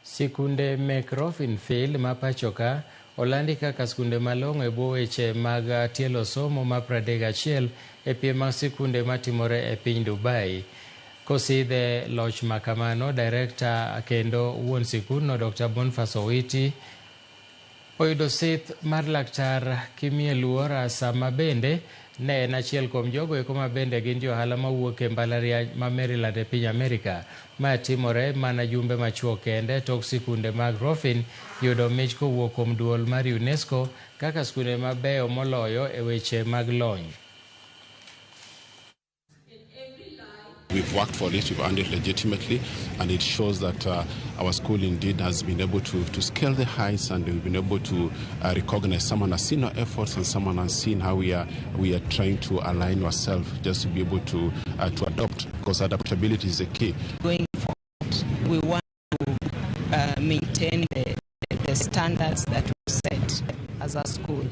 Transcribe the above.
Sikunde mek Rofin Field ma pachoka olandi kaka skunde malong'o e bwo weche mag tielo somo ma 31 e piem mag sikunde matimore e piny Dubai. Kosidhe loch makamano, director kendo wuon sikundno Dr. Boniface Owiti oyudo sith mar laktar kimiye luor sama bende ne en achiel kuom jogo eko ma bende gin jo ohala mawuok e mbalariany ma Maryland e piny Amerika. Ma timore mana jumbe machuok kende tok sikunde mag Rofin yudo mich kowuok kuom duol mar UNESCO kaka skunde mabeyo moloyo e weche mag lony. We've worked for it, we've earned it legitimately, and it shows that our school indeed has been able to scale the heights, and we've been able to recognize someone has seen our efforts and someone has seen how we are trying to align ourselves just to be able to adopt, because adaptability is the key. Going forward, we want to maintain the standards that we set as a school.